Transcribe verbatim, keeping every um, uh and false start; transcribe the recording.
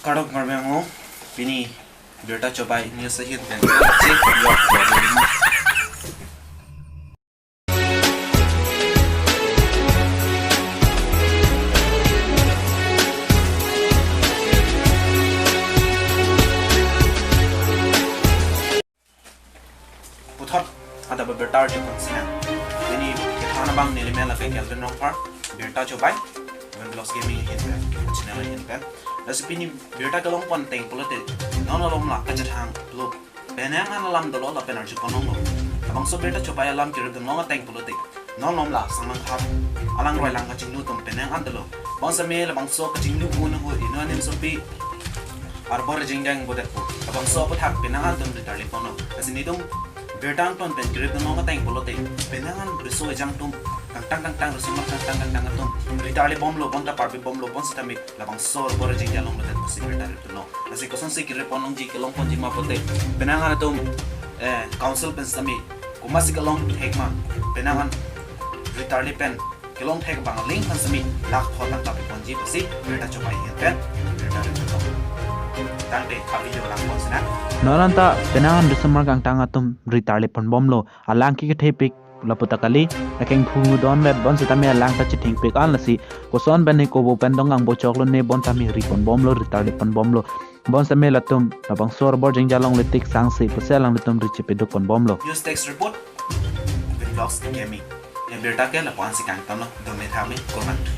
Kardom Karbi Anglong, pini Birta Chobai News ahin pen. Puthot adap abirta arjupon sinang. Pini kethan abang nelimen lake Kelvin Rongphar, Birta Chobai, Vlogs Gaming ahin pen, channel ahin pen. Lasi pini birta kelongpon ateng pulote, non malom la kachethang lo, penang an alam dolo lapen arjupon longlo. Labangso Birta Chobai alam kerip dun long ateng pulote, non malom la Sanglangkhap alangroi lang kachinglu atum penang an dolo. Bonsitame labangso kachinglu un ho inut anim sopi arbor jingdang bodet po. Labangso aputhak penang an atum ritarli ponlo. Lasi netum birta angton pen kerip dun long ateng pulote, penang an riso ejang atum, kangtang kangtang, riso mat kangtang kangtang atum ritarli bomlo, bonta parpi bomlo, bonsitame labangso arbor jingdang longlo det pusi birta rip dun long. Lasi kosonsi kerip pon longji, kelongponji ma pulote, penang an atum, eh, council pen sitame komatsi kelong thek ma, penang an ritarli pen kelong thek abang aling aphan sitame lakh pho tangka piponji pusi Birta Chobai ahin pen birta rip dun long. Tangte avideo langpon sinang. Non anta penang an risomar kangtang atum ritarli pon bomlo, alang ke kethepik lapu ta kali, akeng phu don vet bonsitame alang ta chethengpik an lasi, koson pen ne kobo pen dong ang bochok lone, bonta mi ri pon bomlo, ritarli pon bomlo. Bonsitame latum labangso arbor jingdang longle tik sangsi pusi alanglitum ri chepaduk pon bomlo. News Desk Report, Vlogs Gaming. Ya birta ke lapu-ansi kangtonlo, dome thame, kurvangthu.